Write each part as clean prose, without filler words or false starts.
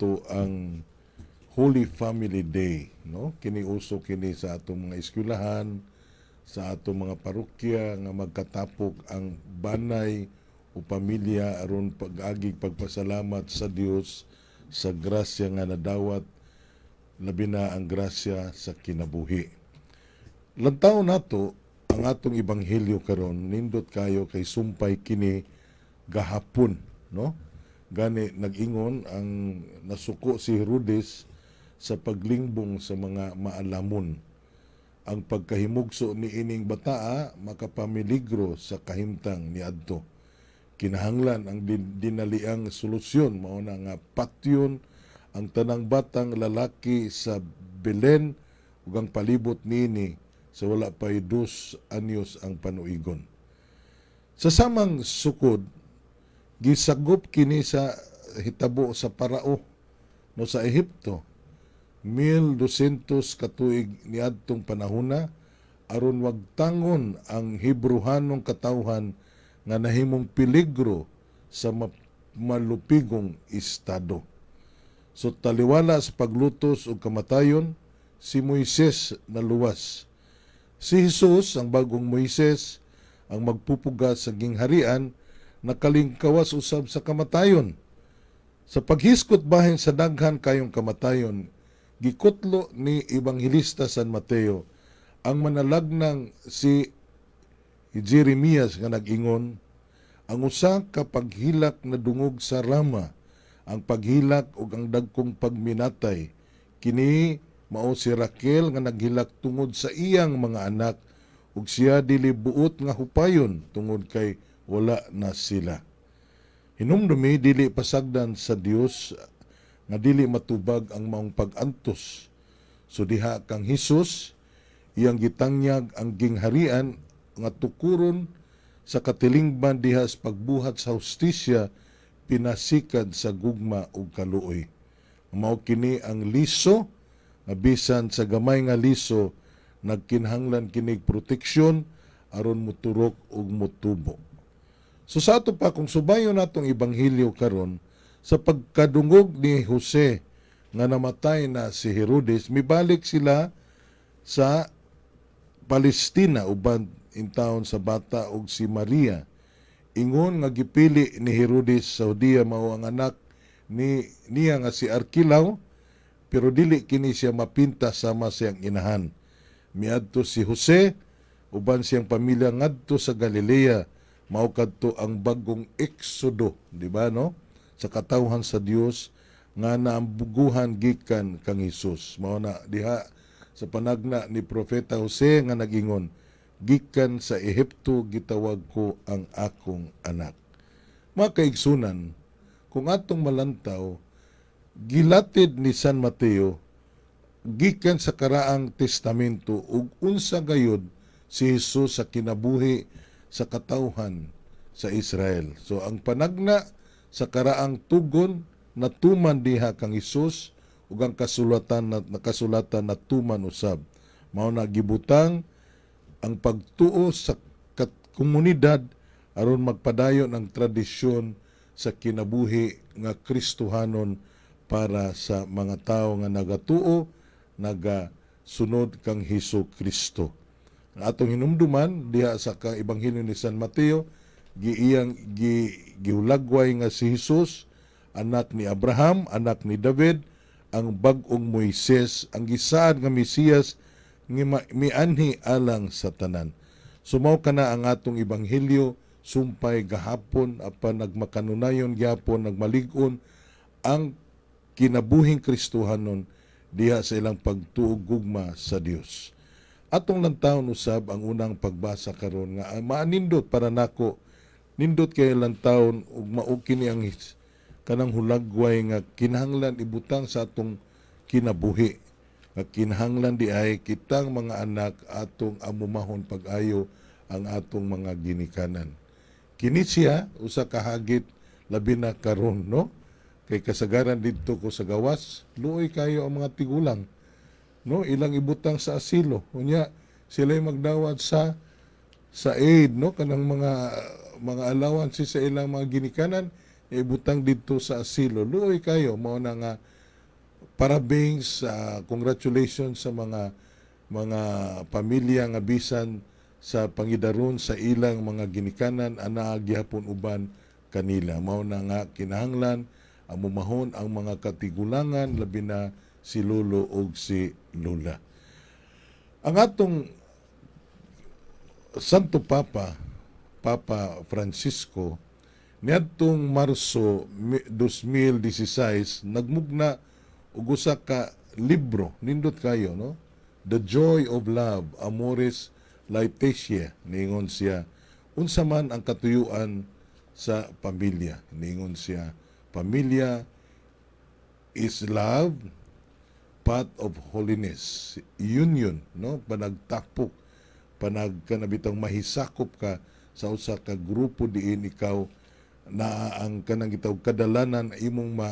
Nato ang Holy Family Day, no? Kini uso kini sa atong mga eskwelahan, sa atong mga parokya nga magkatapok ang banay o pamilya aron pag-agig pagpasalamat sa Dios sa grasya nga nadawat, labi na ang grasya sa kinabuhi. Lantaw nato ang atong ebanghelyo karon. Nindot kayo kay sumpay kini gahapon, no? Gani nag-ingon ang nasuko si Herodes sa paglingbong sa mga maalamon. Ang pagkahimugso ni ining bataa makapamiligro sa kahimtang niadto. Kinahanglan ang dinaliang solusyon, mao na nga patyon ang tanang batang lalaki sa Belen ug ang palibot niini sa wala pay 2 anyos ang panuigon. Sa samang sukod, gisagop kini sa hitabo sa Parao, no, sa Ehipto 1200 katuig niadtong panahona aron wagtangon ang Hebrohanong katawhan nga nahimong peligro sa malupigong estado. So taliwala sa paglutos ug kamatayon, si Moises naluwas. Si Jesus, ang bagong Moises, ang magpupuga sa gingharian, nakalingkawas usab sa kamatayon. Sa paghiskot bahin sa daghan kayong kamatayon, gikutlo ni Ebanghelista San Mateo ang manalagnang si Jeremias nga nag-ingon, "Ang usa ka paghilak nadungog sa Rama, ang paghilak ug ang dagkong pagminatay. Kini mao si Raquel nga naghilak tungod sa iyang mga anak ug siya dili buot nga hupayon tungod kay wala na sila." Hinumdumi, dili pasagdan sa Dios nga dili matubag ang maong pag-antos. So diha kang Hesus, iyang gitangyag ang gingharian nga tukuron sa katilingban diha sa pagbuhat sa hustisya pinasikad sa gugma ug kaluoy. Mao kini ang liso nga bisan sa gamay nga liso, nagkinahanglan kinig proteksyon aron muturok ug mutubo. So sa ato pa, kung subayon natong ebanghelyo karon, sa pagkadungog ni Jose nga namatay na si Herodes, mibalik sila sa Palestina uban intawon sa bata ug si Maria. Ingon nga gipili ni Herodes sa Judea mao ang anak ni niya nga si Arquelao, pero dili kini siya mapinta sama siyang inahan. Miadto si Jose uban siyang pamilya ngadto sa Galilea. Mao kadto ang bagong eksodo, di ba, no? Sa katawhan sa Dios nga naambuguhan gikan kang Hesus. Mao na diha sa panagna ni propeta Jose nga nagingon, "Gikan sa Ehipto gitawag ko ang akong anak." Mga kaigsunan, kung atong malantaw, gilatid ni San Mateo gikan sa Karaang Testamento ug unsa gayud si Jesus sa kinabuhi sa katawhan sa Israel. So ang panagna sa Karaang Tugon natuman diha kang Hesus ug ang kasulatan na nakasulatan natuman usab. Mao na gibutang ang pagtuo sa komunidad aron magpadayon ang tradisyon sa kinabuhi nga Kristohanon para sa mga tawo nga nagatuo, nagasunod kang Hesus Kristo. Ang atong hinumduman diha sa ka Ebanghelyo ni San Mateo, giiyang gihulagway nga si Hesus anak ni Abraham, anak ni David, ang bag-ong Moises, ang gisaad nga Mesiyas nga mianhi alang sa tanan. So mao kana ang atong ebanghelyo sumpay gahapon, apan nagmakanunayon gyapon, nagmalig-on ang kinabuhing Kristohanon diha sa ilang pagtuo, gugma sa Dios. Atong lantawon usab ang unang pagbasa karon nga maanindot para nako. Nindot kay lantawon ug mao kini ang kanang hulagway nga kinahanglan ibutang sa atong kinabuhi, nga kinahanglan di ay kitang mga anak atong amumahon pag-ayo ang atong mga ginikanan. Kini siya usa ka hagit, labi na karon, no, kay kasagaran didto ko sa gawas, luoy kayo ang mga tigulang, no, ilang ibutang sa asilo. Unya sila magdawat sa aid, no, kanang mga allowances sa ilang mga ginikanan. Ibutang didto sa asilo. Luoy kayo. Mao na nga parabéns, congratulations sa mga pamilya nga bisan sa pangidaron sa ilang mga ginikanan anaa gihapon uban kanila. Mao na nga kinahanglan amumahon ang mga katigulangan, labi na si lolo ug si lola. Ang atong Santo Papa, Papa Francisco, niadtong Marso 2016 nagmugna og usa ka libro. Nindot kayo, no? "The Joy of Love, Amoris Laetitia." Niingon siya, unsa man ang katuyuan sa pamilya. Niingon siya, pamilya is love, path of holiness, union, no? Panagtapok, panag kanabitang mahisakop ka sa usa ka grupo diin ikaw na ang kanang gitawag kadalanan imong ma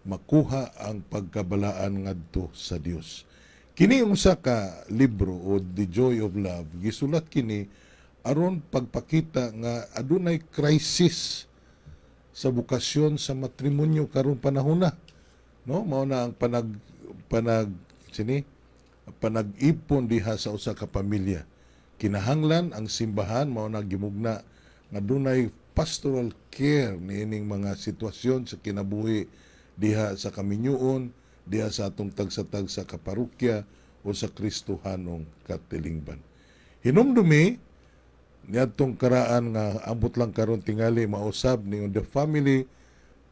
makuha ang pagkabalaan ngadto sa Dios. Kini ang usa ka libro o "The Joy of Love", gisulat kini aron pagpakita nga adunay crisis sa bukasyon sa matrimonyo karong panahon na. No, mao na ang panag panag sini panag-ipon diha sa usa ka pamilya. Kinahanglan ang simbahan, mao na gimugna nga dunay pastoral care niining mga sitwasyon sa kinabuhi diha sa kaminyoon, diha sa atong tagsa-tagsa ka parokya o sa Kristohanong katilingban. Hinumdumi niadtong karaan nga ambot lang karon tingali mausab ni "The family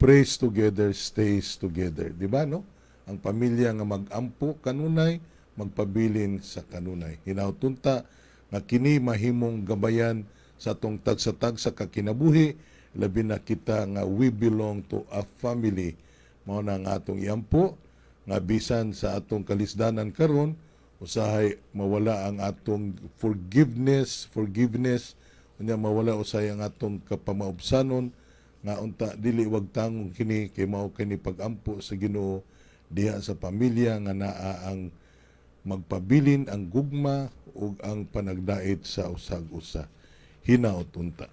prays together stays together," di ba, no? Ang pamilya nga magampo kanunay, magpabilin sa kanunay. Hinaut unta nga kini mahimong gabayan sa atong tagsa-tagsa ka kinabuhi, labi na kita nga we belong to a family. Mao na ang atong iampo nga bisan sa atong kalisdanan karon, usahay mawala ang atong forgiveness, unya mawala usahay ang atong kapamaubsanon nga unta dili wagtangong kini kay mao kini pagampo sa Ginoo diha sa pamilya nga naa ang magpabilin ang gugma ug ang panagdait sa usag usa. Hinaot unta.